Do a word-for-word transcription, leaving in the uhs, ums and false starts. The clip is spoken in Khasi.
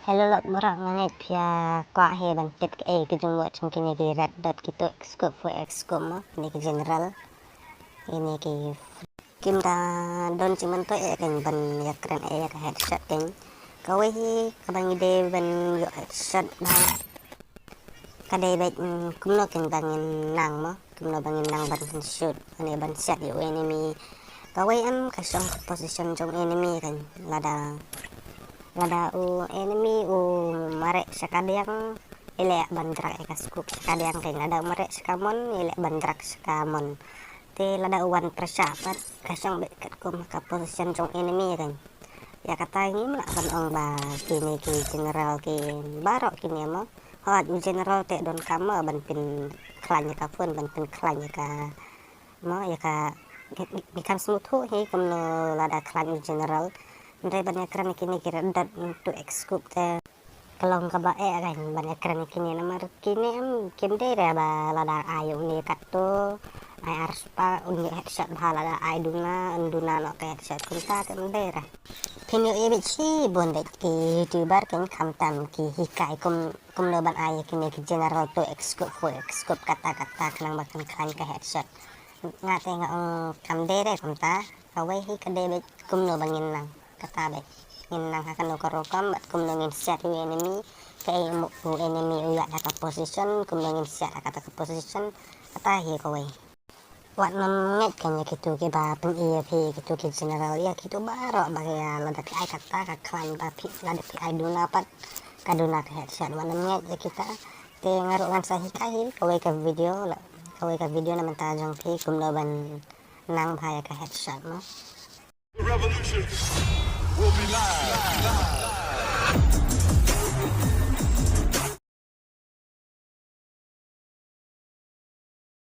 Hello lot, mrad nga ngeit phi kwah hi ban tip kaei ka jingmut jong kine ki red dot, ki two X scope, four X scope mo, kine ki general, kine ki kim da don jingmyntoi eh kein ban ïakren eh ïa ka headshot kein. Kawei hi kaba ngi dei ban ïoh headshot ba ka dei beit, mm, kumno kein ba ngin nang mo, kumno ba ngin nang ban shoot, ban, ban siat ïa u enemy. Kawei em ka shong ka position jong enemy kein, lada, lada u enemy u mareh sha ka diang, i leh ban drag ïa ka scope sha ka diang kein, lada u mareh sha ka mon, i leh ban drag sha ka mon. Te lada u wan pyrshah pat, ka shong beit katkum ka position jong enemy kein. Ïa kata ngim lah ban ong ba kine ki general ki baroh kine mo. Hooid, u general te donkam mo ban pynkhlaiñ ïa ka phone, ban pynkhlaiñ ïa ka mo, ïa ka, ngi, ngi, ngi khlaiñ sngewthuh hi kumno lada khlaiñ u general. Hynrei ban ïakren ïa kine ki red dot, two X scope te ka long kaba eh kein ban ïakren ïa kine, namar kine em kim dei re ba lada ai une katto, ai ar spah, un ïoh headshot bha, lada ai duna, un duna noh ka headshot, kumta te ym dei re. Phin ïoh ïa beit shibun beit ki YouTuber kein khamtam ki hikai kum, kumno ban ai ïa kine ki general, two X scope, four X scope, kata kata, khnang ba kan khlaiñ ka headshot. Nga te nga ong kam dei re kumta, kawei hi ka dei beit kumno ba ngin nang, kata beit. Ngin nang ha kano ka rukom bad kumno ngin siat u enemy, kaei u enemy u ïaid ha ka position, kumno ngin siat ha kata ka position, kata hi kawei. Wat nym ngeit kein ïa kitu kiba pyni ïa phi, kitu ki general, ïa kitu baroh ba ïa lada phi ai kata ka khlaiñ, ba phi lada phi ai duna pat ka duna ka headshot, wat nym ngeit ïa kita. Te nga ruh ngan sa hikai hi kawei ka video la, kawei ka video na bynta jong phi kumno ban nang bha ïa ka headshot mo. The revolution will be live.